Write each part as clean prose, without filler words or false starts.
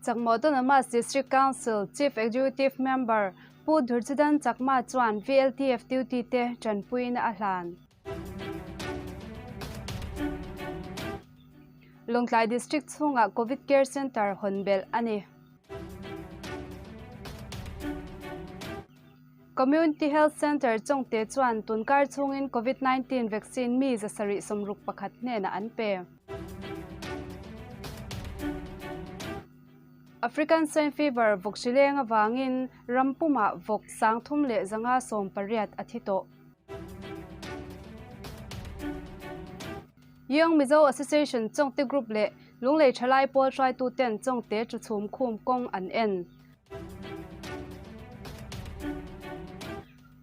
Chakma Autonomous District Council Chief Executive Member Pu Dhurjadhan Chakma chuan VLTF duty te tanpuina a hlan. Lawngtlai District chhungah Covid Care Centre hawn belh a ni. Community Health Centre Chawngte chuan tunkar chhungin Covid 19 vaccine mi 761 hnenah an pe. African Swine Fever vawk hri leng avangin ram pumah vawk 3,518 a thi tawh. Young Mizo Association Chawngte Group leh Lunglei Thalai Pawl hruaituten Chawngte chu chhum khum kawng an en.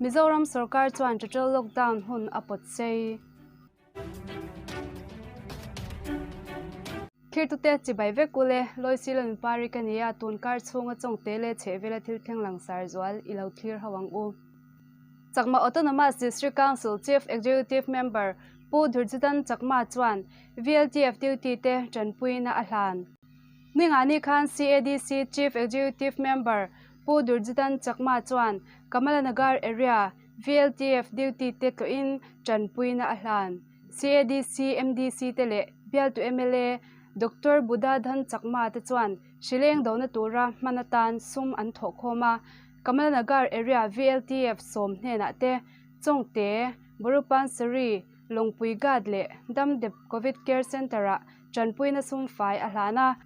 Mizoram sorkar chuan total lockdown hun a pawt sei. Thirtute chibai vek ule, Loisi Lalnunpari ka nia, tun kar chhunga Chawngte leh chhehvela thil thleng langsar zual i lo thlir ho ang u. Chakma Autonomous District Council Chief Executive Member Pu Dhurjadhan Chakma chuan VLTF duty te tanpuina a hlan. Ningani khan CADC Chief Executive Member Pu Dhurjadhan Chakma chuan Kamalanagar Area VLTF duty te tlawhin tanpuina a hlan. CADC MDC te leh bialtu mla Doctor Buddhadhan Chakma te chuan hrileng dona tura hman atan sum an thawhkhawm a. Kamalanagar Area VLTF sawm hnenah te Chawngte, Borupansari, Lawngpui Ghat leh Damdep Covid Care Centre-ah tanpuina sum fai a hlan a.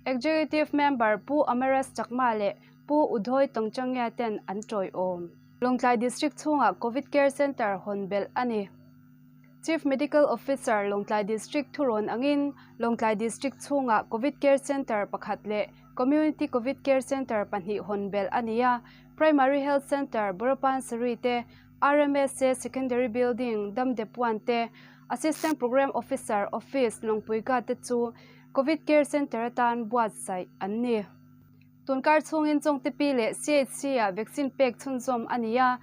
Executive Member Pu Amaras Chakma leh Pu Udhoi Tongchangya ten an tawiawm. Lawngtlai District chhungah Covid Care Centre hawn belh a ni. Chief Medical Officer Lawngtlai District thurawn angin Lawngtlai District chhungah Covid Care Centre pakhat leh Community Covid Care Centre pahnih hawn belh a ni a. Primary Health Centre Borapansari te, RMSA Secondary Building Damdepuan te, Assistant Programme Officer Office Lawngpuiga te chu Covid Care Centre atan buatsaih an ni. Tunkar chhungin Chawngte Pi leh CHC-ah vaccine pek chhunzawm a ni a,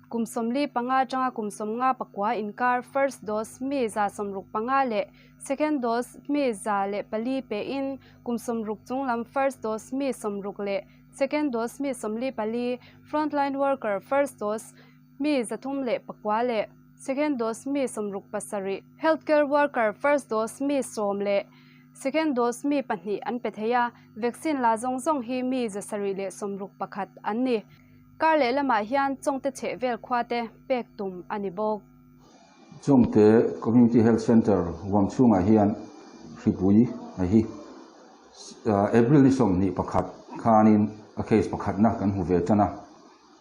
kum 45 atanga kum 59 inkar first dose mi 65 leh second dose mi 104 pein kum 60 chunglam first dose mi 60 leh second dose mi 44, frontline worker first dose mi 309 leh second dose mi 67, healthcare worker first dose mi 10 leh second dose mi 2 an pe thei a, vaccine la zawng zawng hi mi 761 an ni. Kar leh lamah hian Chawngte chhehvel khua te pek tum a ni bawk. Chawngte Community Health Centre huam chhungah hian hripui a hi April ni 21 khanin a case pakhatna kan hmu ve tan a.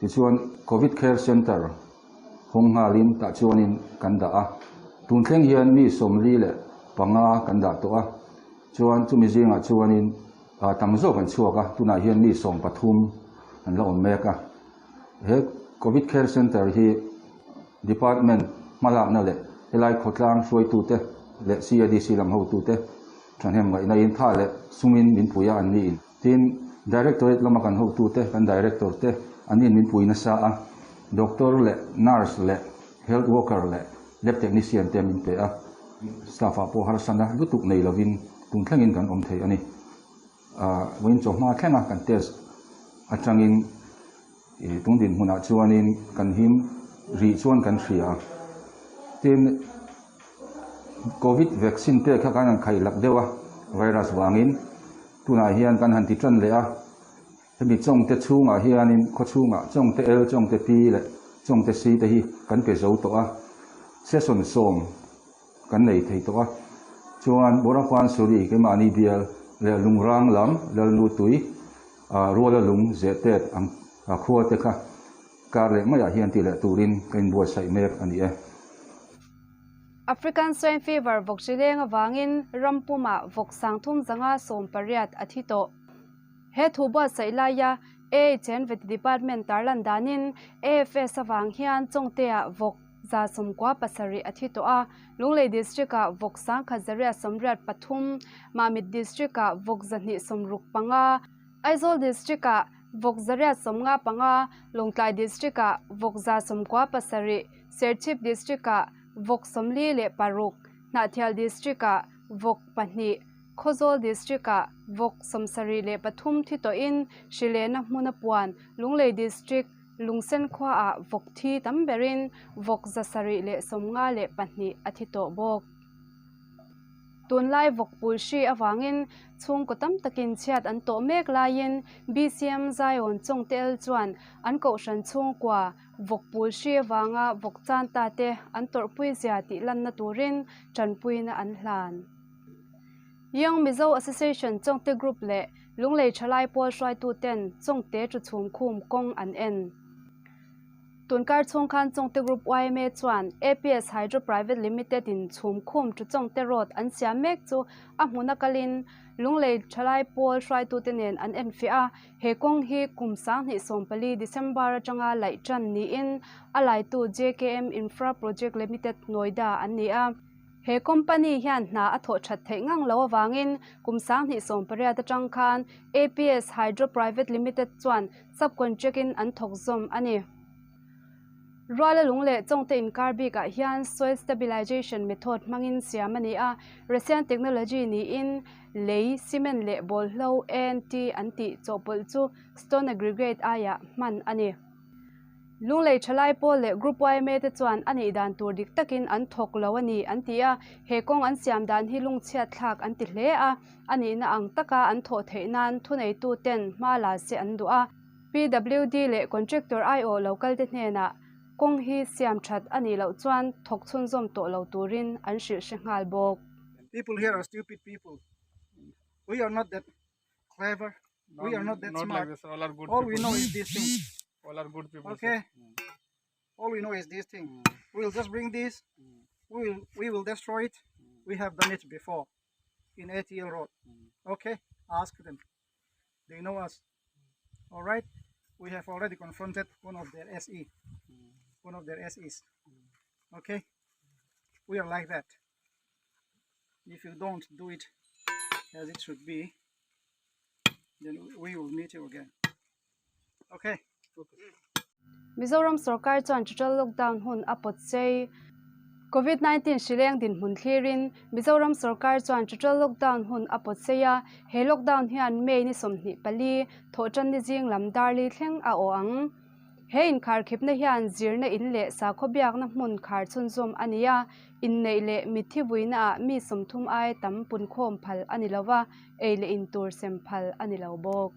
Tichuan Covid Care Centre hawng nghalin tah chuanin kan dah a. Tun thleng hian mi 45 kan dah tawh a. Chuan chumi zingah chuanin tam zawk an chhuak a, tunah hian mi 13 an la awm mek a. He Covid Care Centre hi Department hmalakna leh helai khawtlang hruaitute leh CADC lam hotute thahnem ngaihna in tha leh sumin min pui a an ni in. Tin, Directorate lama kan hotute, kan Director te an in min pui nasa a, Doctor leh Nurse leh Health Worker leh Lab Technician te min pe a, staff ah pawh harsana lutuk nei lovin tun thlengin kan awm thei a ni. Vawiin chawhma thlenga kan test atangin tun dinhmunah chuanin kan him rih chuan kan hria. Tin, Covid vaccine te kha kan han khailak deuh a virus vangin tunah hian kan han ti tan leh a. Hemi Chawngte chhungah hianin khaw chhungah Chawngte L, Chawngte P leh Chawngte C te hi kan pe zo tawh a, session sawm kan nei thei tawh a. Chuan Borapansuri keimahni bial leh Lungrang lam Lalnutui Ruala lung zehtet ang khua te kha kar leh maiah hian ti leh turin ka inbuatsaih mek a ni e. African Swine Fever vawk hri leng avangin ram pumah vawk 3118 a thi tawh. He thu buatsaih laia AHN Vet Department tarlan danin AFS avang hian Chawngte-ah vawk 97 a thi tawh a, Lunglei District-ah vawk 1183, Mamit District-ah vawk 265, Aizawl District-ah vawk 195, Lawngtlai District-ah vawk 97, Serchhip District-ah vawk 46, Hnahthial District-ah vawk 2. Khawzawl District-ah vawk 73 thi tawhin hrilehna hmuna puan Lunglei District Lungsen khuaah vawk thi tam berin vawk 752 a thi tawh bawk. Tunlai vawk pul hri avangin chhungkaw tam takin chhiat an tawh mek laiin BCM Zion Chawngtel chuan an kohhran chhungkua vawk pul hri avanga vawk chan ta te an tawrhpui zia tih lanna turin tanpuina an hlan. Young Mizo Association Chawngte Group leh Lunglei Thalai Pawl hruaitu ten Chawngte chu chhum khum kawng an en. Tunkar chhung khan Chawngte Group yma chuan APS Hydro Private Limited in chhum khum chu Chawngte Road an siam mek chu a hmuna kalin Lunglei Thalai Pawl hruaitute nen an enfiah a, he kawng hi kum 2014 December atanga laih tan niin a laitu JKM Infra Project Limited Noida an ni a. He company hian hna a thawh that theih ngang lo avangin kum 2018 atang khan APS Hydro Private Limited chuan subcontract in an thawk zawm a ni. Ruala lung leh Chawngte inkar bikah hian soil stabilization method hmangin siam a ni a, Russian technology niin lei, cement leh bawlhlo ANT an tih chawhpawlh chu stone aggregate aiah hman a ni. Lunglei Thalai Pawl leh Group yma te chuan a nih dan tur dik takin an thawk lo a ni an ti a, he kawng an siam dan hi lungchhiat thlak an ti hle a, a nihna ang taka an thawh theih nan thuneitu ten hma la se an duh a. PWD leh contractor aiawh lo kal te hnenah kawng hi siam that a nih loh chuan thawk chhunzawm tawh lo turin an hrilh hre nghal bawk. People here are stupid people. We are not that clever. We are not that not smart. like this. All are good All we people. know is this thing. All are good people. sir. Okay. All we know is this thing. We'll just bring this. We will destroy it. We have done it before in ATL Road. Okay. Ask them. They know us. All right. We have already confronted one of their SE, one of their SEs. Okay. We are like that. If you don't do it as it should be, then we will meet you again. Okay. Mizoram Sarkar chuan total lockdown hun a pawt sei. COVID-19 hrileng dinhmun thlirin Mizoram Sarkar chuan total lockdown hun a pawt sei a, he lockdown hian May ni 24 thawhtan ni zing lam darli thleng a aw ang. He inkharkhipna hian zirna in leh sakhaw biakna hmun khar chhunzawm a ni a, inneih leh mitthi vuina ah mi 30 ai tam punkhawm phal a ni lova, ei leh in tur sem phal a ni lo bawk.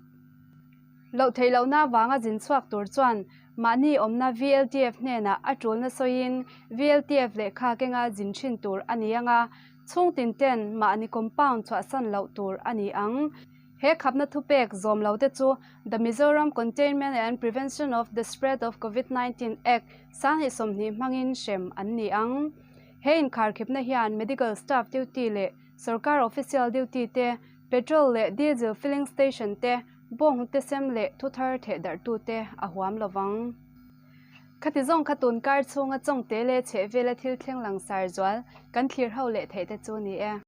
Loh theih lohna wanga zin chhuak tur chuan mahni awmna VLTF hnenah a tulna sawiin VLTF lehkha kenga zin thin tur a ni anga, chhung tin ten mahni compound chhuahsan loh tur a ni ang. He khapna thupek zawm lo te chu The Mizoram Containment and Prevention of the Spread of COVID-19 Act 2020 hmangin hrem an ni ang. He inkharkhipna hian medical staff duty leh sarkar official duty te, petrol leh diesel filling station te, bawng te sem leh thuthar theh darh tu te a huam lovang. Khati zawng kha tun kar chhunga Chawngte leh chhehvela thil thleng langsar zual kan thlir ho leh theih te chu ni e.